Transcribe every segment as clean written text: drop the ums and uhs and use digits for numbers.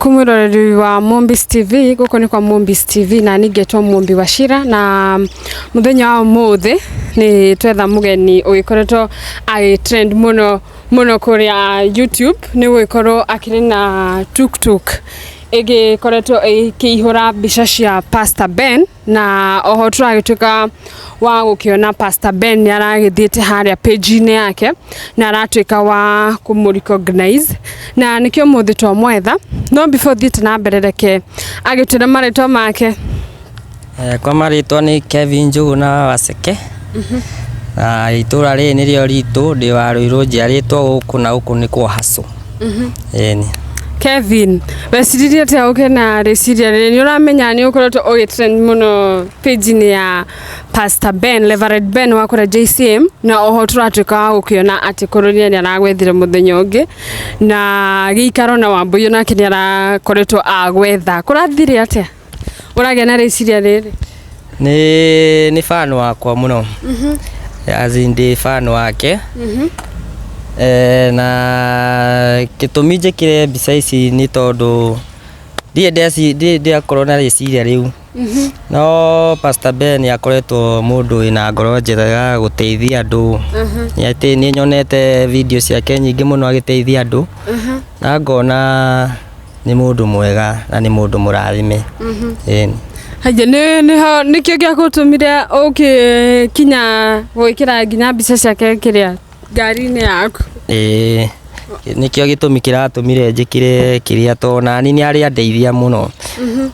Waku mwiroreri wa Mombis TV. Guku ni kwa Mombis TV na ningetwo Mumbi Wachira, na muthenya wa umuthi ni twetha mugeni ugikoretwo agi trend muno muno kuria YouTube ni gwikorwo akiri na tuktuk ĩgĩkoretwo ĩkĩihũra mbica cia Pastor Ben. Na oho tũragĩtuĩka wa gũkĩona Pastor Ben nĩ aragĩthiĩte harĩa page-inĩ yake na aratuĩka wa kũmũ recognize, na nĩkĩo mũthĩ twamwetha. No before thiĩte na mbere, reke agĩtwĩre marĩtwa make. Kwa marĩtwa nĩ Kevin Njũgũna wa Waceke, na itũra rĩrĩ nĩrĩo ritũ. Ndĩ wa Rũirũ, njiarĩtwo gũkũ na gũkũ nĩ kwa hustle. Ĩni. Kevin, weciririe atĩa ũke na rĩciria rĩrĩ? Nĩ ũramenya nĩ ũkoretwo ũgĩtrend mũno page-inĩ ya Pastor Ben, Reverend Ben wa kũrĩa JCM, na oho tũratuĩka wa gũkĩona atĩ Kũrũria nĩ aragwethire mũthenya ũngĩ na gĩikaro, na Wambũi nake nĩ arakoretwo agwetha. Kũrathire atĩa ũragĩa na rĩciria rĩrĩ? Nĩ fan wakwa mũno, as in ndĩ fan wake. Na gĩtũmi njĩkĩre mbica ici nĩ tondũ ndirĩ ndirĩ ndĩrakorwo na rĩciria rĩu, no Pastor Ben nĩ akoretwo mũndũ wĩna ngoro njega ya gũteithia andũ. Nĩ atĩ nĩ nyonete video ciake nyingĩ mũno agĩteithia andũ, na ngona nĩ mũndũ mwega na nĩ mũndũ mũrathime. Ĩni. Haya, nĩ nĩho nĩkĩo gĩagũtũmire ũgĩkinya gwĩkĩra nginya mbica ciake kĩrĩa ngari-inĩ yaku? Ĩĩ, nĩkĩo gĩtũmi kĩratũmire njĩkĩre kĩrĩa, tondũ nani nĩ arĩ andeithia mũno,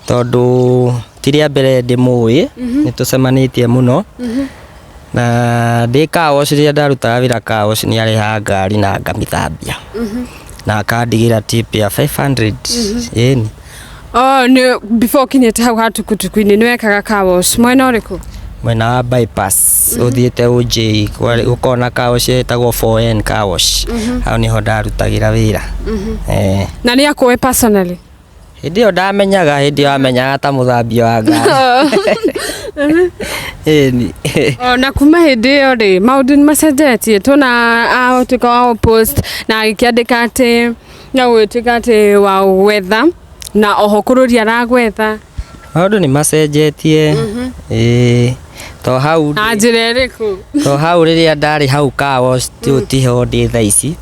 tondũ ti rĩa mbere ndĩmũĩ, nĩ tũcemanĩtie mũno na ndĩ car wash. Rĩrĩa ndarutaga wĩra car wash, nĩ arehaga ngari na ngamĩthambia na akandigĩra tip ya 500. Ĩni. Oh, nĩ before ũkinyĩte hau ha tukutuku-inĩ nĩ wekaga car wash mwena ũrĩkũ? Mwena wa bypass ũthiĩte ũnjĩi gũkorwo na car wash ĩtagwo 4N car wash. Hau nĩho ndarutagĩra wĩra. Na nĩ akũĩ personally? Hĩndĩ ĩyo ndamenyaga, hĩndĩ ĩyo amenyaga ta mũthambia wa ngari. Ĩni. O na kuma hĩndĩ ĩyo rĩ, maũndũ nĩ macenjetie? Tuona atuĩka wa post na agĩkĩandĩka atĩ na gũgĩtuĩka atĩ wa gwetha, na oho kũrũria aragwetha. Maũndũ nĩ macenjetie, ĩĩ, to hau Na njĩra ĩrĩkũ? To hau rĩrĩa ndarĩ hau car wash tiho ndĩ thaa ici.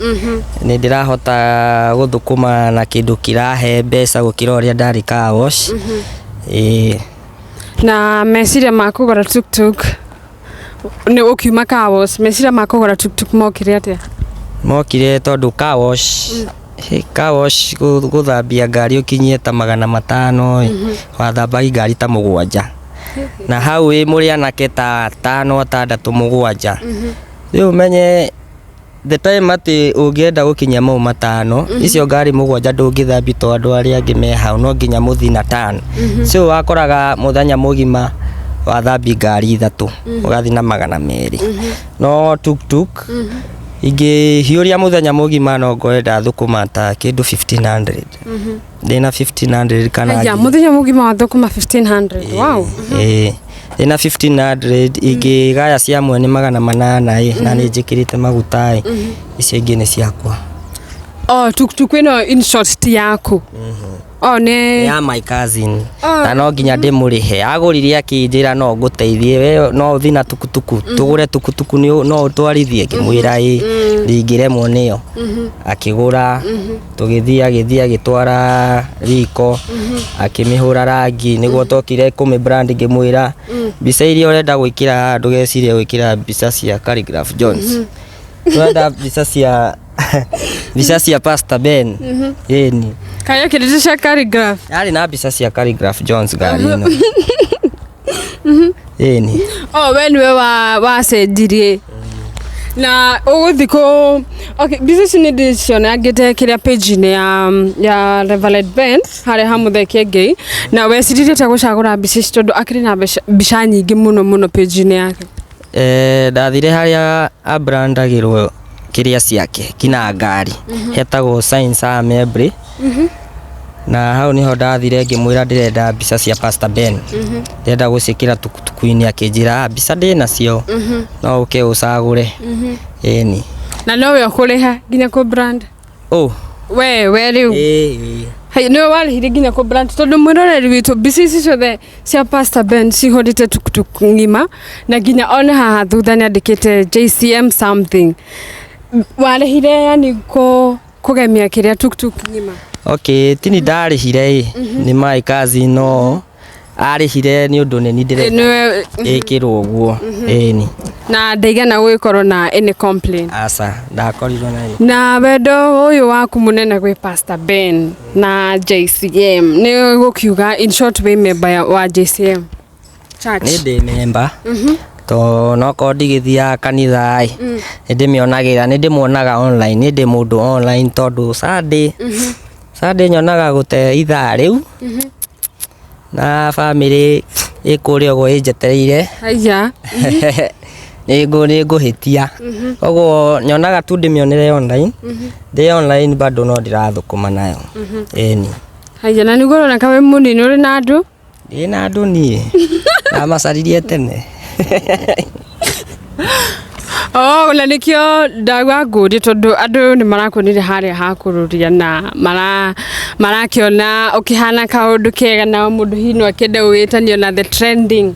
Nĩ ndĩrahota gũthũkũma na kĩndũ kĩrahe mbeca gũkĩra ũrĩa ndarĩ car wash. Ĩĩ. Na meciria ma kũgũra tuktuk, nĩ ũkiuma car wash, meciria ma kũgũra tuktuk mokire atĩa? Mokire tondũ car wash, car wash gũthambia ngari ũkinyie ta 500 ĩ, wathambagi ngari ta mũgwanja, na hau ĩ mũrĩ anake ta atano, atandatũ, mũgwanja. Rĩu ũmenye the time atĩ ũngĩenda gũkinyia mau 500, icio ngari mũgwanja ndũngĩthambia to andũ arĩa angĩ me hau, no nginya mũthiĩ na tano. So wakoraga mũthenya mũgima wathambia ngari ithatũ, ũgathiĩ na 200. No tuktuk ingĩhiũria mũthenya mũgima no ngore ndathũkũma ta kĩndũ 1500, ndĩna 1500 kana Aya, ngiri. Mũthenya mũgima wa thũkũma 1500? Wow. Ĩĩ, ndĩna 1500, ingĩgaya cia mwene 800 ĩ, na nĩ njĩkĩrĩte maguta ĩ, icio ingĩ nĩ ciakwa. Oh, tuktuk ĩno in short ti yaku? Oh, nĩ Nĩ ya my cousin, na no nginya ndĩmũrĩhe. Agũrire akĩnjĩra no ngũteithie, we no ũthiĩ na tukutuku, tũgũre tukutuku, no ũtwarithie. Ngĩmwĩra ĩ, ndingĩremwo nĩyo. Akĩgũra, tũgĩthiĩ, agĩthiĩ agĩtwara riko, akĩmĩhũra rangi nĩguo twokire kũmĩ brand. Ngĩmwĩra mbica iria ũrenda gwĩkĩra haha, ndũgecirie gwĩkĩra mbica cia Khaligraph Jones, tũrenda mbica cia Pastor Ben. Ĩni. Kaĩ ekĩrĩte cia Khaligraph? Yarĩ na mbica cia Khaligraph Jones ngari ĩno. Ĩni. Oh, we nĩwe wa wacenjirie na ũgũthiĩ kũ? Okay, mbica ici nĩ ndĩcionangĩte kĩrĩa page-inĩ ya Reverend Ben harĩa ha Mũthee Kĩengei. Na weciririe atĩa gũcagũra mbica ici, tondũ akĩrĩ na mbica nyingĩ mũno mũno page-inĩ yake? Ndathire harĩa abrandagĩrwo kĩrĩa ciake kina ngari, hetagwo Science Assembly, na hau niho ndathire ngĩmwĩra ndĩrenda mbica cia Pastor Ben, ndĩrenda gũciĩkĩra tukutuku-inĩ. Akĩnjĩra, "Ah, mbica ndĩ nacio, no ũke ũcagũre." Ĩni. Na nowe ũkũrĩha nginya kũ brand? Oh. We rĩu? Ĩĩ. Hai, nĩwe warĩhire nginya kũ brand tondũ mwĩroreri witũ mbica ici ciothe cia Pastor Ben cihũrĩte tuktuk ng'ima na nginya one haha thutha nĩ andĩkĩte JCM something. Warĩhire yani kũgemia kĩrĩa tuktuk ng'ima? Okay, tini ndarĩhire ĩ, nĩ my cousin, no arĩhire nĩ ũndũ nĩ niĩ ndĩrenda Nĩwe ĩkĩrwo ũguo, ĩni. Na ndaigana gũgĩkorwo na any complain? Aca, ndakorirwo na Na wendo ũyũ waku mũnene gwĩ Pastor Ben na JCM nĩ gũkiuga in short wĩ member wa JCM Church? Nĩ ndĩ memba to nokorwo ndigĩthiaga kanitha ĩ, nĩ ndĩmĩonagĩra, nĩ ndĩmuonaga online, nĩ ndĩ mũndũ online tondũ Sunday nyonaga gũte ithaa rĩu na bamĩrĩ ĩ kũrĩa ũguo ĩnjetereire. Haiya. Nĩ ngũhĩtia, koguo nyonaga tu ndĩmĩonere online, ndĩ online bado no ndĩrathũkũma nayo, ĩni. Haiya, na nĩguo ũroneka wĩ mũnini ũrĩ na andũ. Ndĩ na andũ, niĩ ndamacaririe tene. Oh, na nĩkĩo ndauga ngũrie tondũ andũ nĩ marakuonire harĩa hakũrũria na marakĩona ũkĩhana kaũndũ kega na mũndũ hihi no akĩende gũgĩtanio na the trending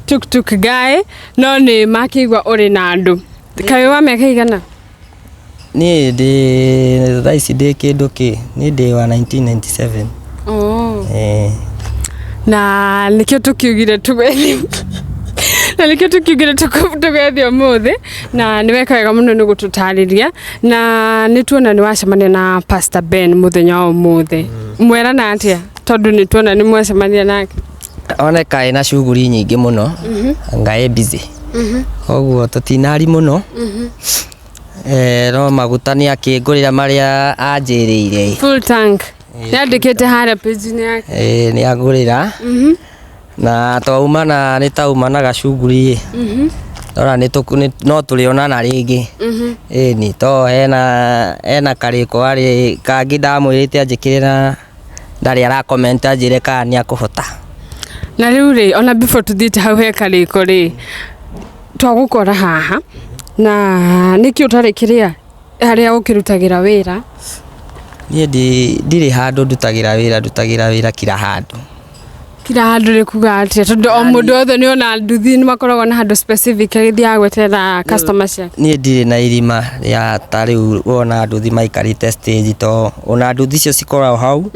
tuktuk guy, no nĩ makĩigua ũrĩ na andũ. Kaĩ wa mĩaka igana? Niĩ ndĩ thaa ici ndĩ kĩndũ kĩ niĩ ndĩ wa 1997. Oh. Eh. Na nĩkĩo tũkiugire tũgethi na nĩkĩo tũkiugire tũgethe ũmũthĩ, na nĩ weka wega mũno nĩ gũtũtarĩria, na nĩ tuona nĩ wacemania na Pastor Ben mũthenya wa ũmũthĩ. Mwerana atĩa, tondũ nĩ tuona nĩ mwacemania nake? Oneka ĩna shughuli nyingĩ mũno, anga ĩ busy, koguo tũtinari mũno. Eh, no maguta nĩ akĩngũrĩra marĩa anjĩrĩire. Full tank nĩ andĩkĩte harĩa page-inĩ yake. Eh, nĩ angũrĩra na twaumana nĩ tauma na gacunguri ndora nĩ no tũrĩonana rĩngĩ, ĩni, to hena karĩko arĩ kangĩ ndamwĩrĩte anjĩkĩre na ndarĩ ara comment anjĩre kana nĩ akũhota. Na rĩu rĩ, ona before tũthiĩte hau he karĩko rĩ, twagũkora haha na nĩkĩ ũtarĩ kĩrĩa harĩa ũkĩrutagĩra wĩra? Niĩ ndirĩ handũ ndutagĩra wĩra, ndutagĩra wĩra kila handũ. Kila handũ nĩ kuga atĩa? Tondũ o mũndũ wothe nĩ ona nduthi nĩ makoragwo na handũ specific agĩthiaga gweterera customer ciake. Niĩ ndirĩ na irima rĩa ta rĩu wona nduthi maikarĩte stage, to ona nduthi icio cikoragwo hau,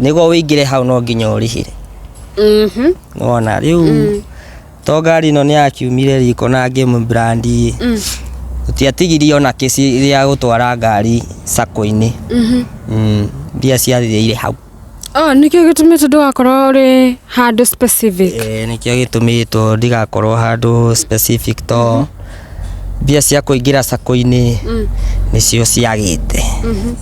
nĩguo ũingĩre hau no nginya ũrĩhĩre. Nĩwona rĩu to ngari ĩno nĩ yakiumire riko na ngĩmũ-brand, tũtiatigirie ona kĩci gĩa gũtwara ngari sacco-inĩ. Mbia ciathirĩire hau. Oh, nĩkĩo gĩtũmĩte ndũgakorwo ũrĩ handũ specific? Eh, nĩkĩo gĩtũmĩtwo ndigakorwo handũ specific, to mbia cia kũingĩra sacco-inĩ nĩcio ciagĩte,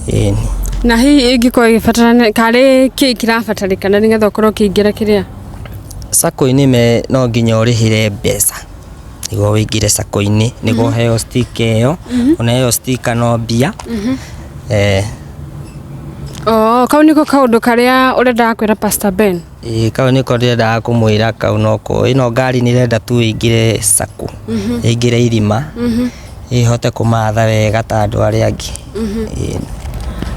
ĩni. Na hihi ĩngĩkorwo ĩgĩbatarana karĩ kĩ kĩrabatarĩkana nĩgetha ũkorwo ũkĩingĩra kĩrĩa Sacco-inĩ me no nginya ũrĩhĩre mbeca nĩguo ũingĩre sacco-inĩ, nĩguo ũheo sticker ĩyo, ona ĩyo sticker no mbia, eh. Oh, kau nĩko kaũndũ karĩa ũrendaga kwĩra Pastor Ben? Ĩĩ, kau nĩko ndĩrendaga kũmwĩra, kau noko ĩno ngari nĩ ĩrenda tu ĩingĩre sacco, ĩingĩre irima, ĩhote kũmatha wega ta andũ arĩa angĩ. Ĩĩ.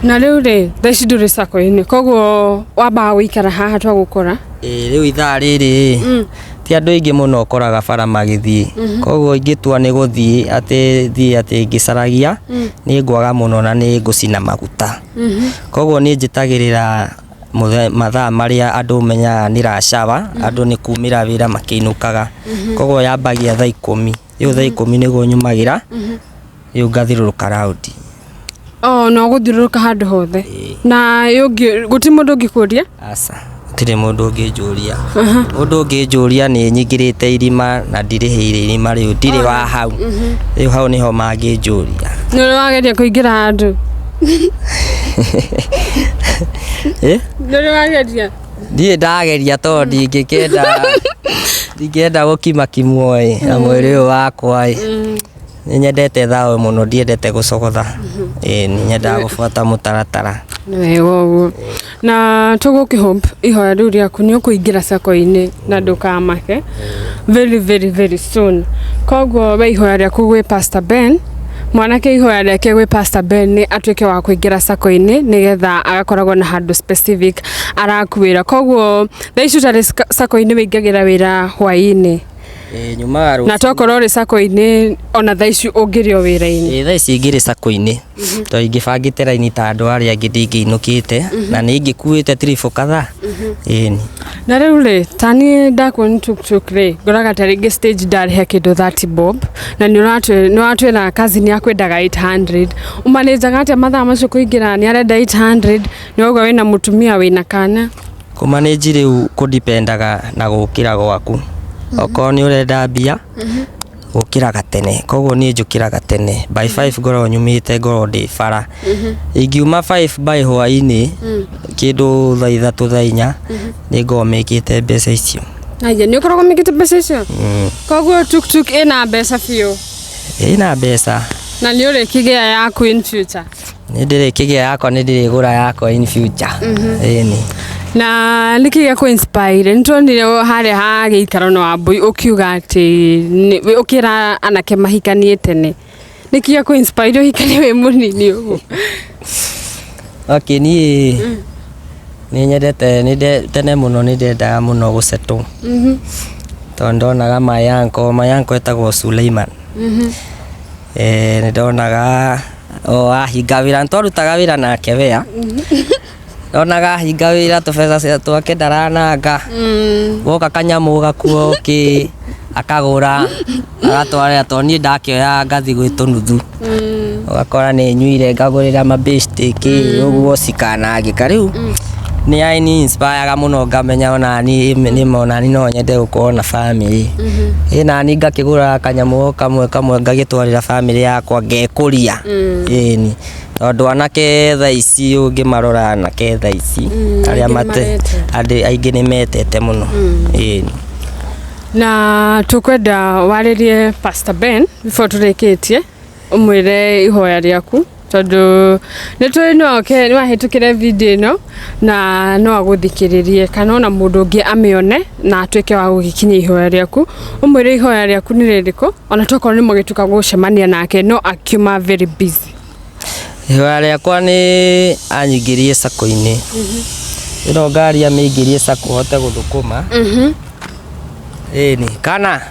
Na rĩu rĩ, thaa ici ndũrĩ sacco-inĩ, koguo wambaga gũikara haha twagũkora? Ĩĩ, rĩu ithaa rĩrĩ ti andũ aingĩ mũno ũkoraga bara magĩthiĩ, koguo ingĩtua nĩ gũthiĩ atĩ thiĩ atĩ ngĩcaragia nĩ ngwaga mũno na nĩ ngũcina maguta, koguo niĩ njĩtagĩrĩra mathaa marĩa andũ menyaga nĩ rush hour, andũ nĩ kumĩra wĩra makĩinũkaga, koguo yambagia thaa 10. Rĩu thaa 10 nĩguo nyumagĩra, rĩu ngathiũrũrũka raundi. Oh, no gũthiũrũrũka handũ hothe na ũngĩ gũtirĩ mũndũ ũngĩkũria? Aca, gũtirĩ mũndũ ũngĩnjũria. Mũndũ ũngĩnjũria nĩ nyingĩrĩte irima na ndirĩhĩire irima rĩu, ndirĩ wa hau. Rĩu hau nĩho mangĩnjũria. Nĩ ũrĩ wageria kũingĩra handũ? Ĩ? Nĩ ũrĩ wageria? Ndirĩ ndageria tondũ ndingĩenda gũkimakimwo ĩ na mwĩrĩ ũyũ wakwa ĩ. Nĩ nyendete thayũ mũno, ndiendete gũcogotha. Ĩ, nĩ nyendaga gũbuata mũtaratara. Nĩ wega ũguo, na tũgũkĩ hope ihoya rĩu rĩaku nĩ ũkũingĩra sacco-inĩ na ndũkamake very very very soon. Koguo we ihoya rĩaku gwĩ Pastor Ben Mwanake ihoya rĩake gwĩ Pastor Ben nĩ atuĩke wa kũingĩra sacco-inĩ nĩgetha agakoragwo na handũ specific arakuĩra. Koguo thaa ici ũtarĩ sacco-inĩ wĩingagĩra wĩra hwaĩ-inĩ. Ĩĩ, nyumaga Na rũcinĩ. tokorwo ũrĩ sacco-inĩ ona thaa ici ũngĩrĩ o wĩra-inĩ. Ĩĩ, thaa ici ingĩrĩ sacco-inĩ tondũ ingĩbangĩte raini ta andũ arĩa angĩ ndingĩinũkĩte na nĩ ingĩkuĩte tiribũ kadhaa. Ĩni. Na rĩu rĩ, ta niĩ ndakuo nĩ tuktuk rĩ, ngoraga ta rĩngĩ stage ndarĩha kĩndũ 30 bob na nĩ ũratwĩra cousin yaku endaga 800. Ũmanĩnjaga atĩa mathaa macio kũingĩra nĩ arenda 800 nĩ wauga wĩna mũtumia wĩna kana? Kũmanĩnji rĩu kũdipendaga na gũkĩra gwaku. Okorwo nĩ ũrenda mbia gũkĩraga tene, koguo niĩ njũkĩraga tene by 5 ngoragwo nyumĩte ngorwo ndĩ bara. Ingiuma 5 by hwainĩ kĩndũ thaa 3 thaa 4 nĩ ngoragwo mĩkĩte mbeca icio. Aya, nĩ ũkoragwo mĩkĩte mbeca icio? Koguo tuktuk ĩna mbeca biũ? Ĩna mbeca. Na nĩ ũrĩkĩgĩa yaku in future? Nĩ ndĩrĩkĩgĩa yakwa, nĩ ndĩrĩgũra yakwa in future. Ĩni. Na nĩkĩ gĩa kũ inspire? Nĩ tuonire harĩa ha gĩikaro na Wambui ũkiuga atĩ ũkĩra anake mahikanie tene. Nĩkĩ gĩa kũ inspire ũhikanie wĩ mũnini ũguo? Okay, niĩ nĩ nyendete tene mũno nĩ ndendaga mũno gũsettle. Tondũ ndonaga my uncle, my uncle etagwo Suleiman. Nĩ ndonaga o ahinga wĩra, nĩ twarutaga wĩra nake wea. Ndonaga ahinga wĩra tũbeca twake ndarananga. Woka kanyamũ gakuo kĩ akagũra agatwarĩra, tondũ niĩ ndakĩoya ngathi gwĩ tũnuthu. Ũgakora nĩ nyuire ngagũrĩra mabĩstĩ kĩ ũguo cikanangĩka. Rĩu nĩ ani inspire mũno ngamenya onani nĩma onani no nyende gũkorwo na family. Ĩ nani ngakĩgũra kanyamũ o kamwe kamwe ngagĩtwarĩra family yakwa ngekũria. Ĩni. Tondũ anake thaa ici ũngĩmarora anake thaa ici arĩa aingĩ nĩ mate marete. aingĩ nĩ metete mũno. Ĩni. Na tũkwenda warĩrie Pastor Ben before tũrĩkĩtie ũmwĩre ihoya rĩaku tondũ nĩ tũĩ no oke nĩ wahĩtũkĩre video ĩno na no agũthikĩrĩrie kana ona mũndũ ũngĩ amĩone na atuĩke wa gũgĩkinyia ihoya rĩaku. Ũmwĩre ihoya rĩaku nĩ rĩrĩkũ ona tokorwo nĩ mũgĩtuĩka gũcemania nake no akiuma very busy. Ihoya rĩakwa nĩ anyingĩrie sacco-inĩ. Ĩno ngari amĩingĩrie sacco hote gũthũkũma. Ĩni kana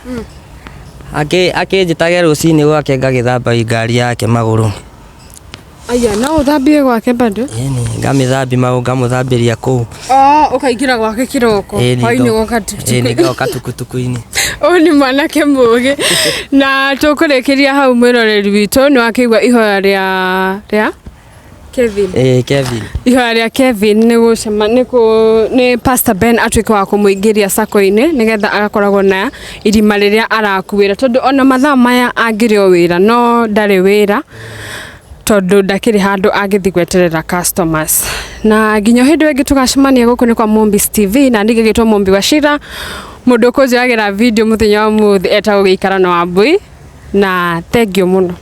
akĩnjĩtage rũcinĩ gwake ngagĩthamba ngari yake magũrũ. Aya, no ũthambie gwake bado? Ĩni, ngamĩthambia magũrũ ngamũthambĩria kũu. Oh, ũkaingĩra gwake kĩroko Ĩni, hwainĩ woka tuktuk. Ĩni, ngoka tukutuku-inĩ. Ũyũ nĩ mwanake mũgĩ na tũkũrĩkĩria hau mwĩroreri witũ nĩ wakĩigua ihoya rĩa Kevin. Ĩĩ, Kevin. Ihoya rĩa Kevin nĩ gũcema nĩ kũ nĩ Pastor Ben atuĩke wa kũmũingĩria sacco-inĩ nĩgetha agakoragwo na irima rĩrĩa arakuĩra tondũ ona mathaa maya angĩrĩ o wĩra no ndarĩ wĩra tondũ ndakĩrĩ handũ angĩthiĩ gweterera customers. Na nginya hĩndĩ ĩngĩ tũgacemania gũkũ nĩ kwa Mombis TV na niĩ ngĩgĩtwo Mombi Wachira. Mũndũ ũkũnjoyagĩra video mũthenya wa ũmũthĩ etagwo Gĩikaro na Wambui na thengiũ mũno.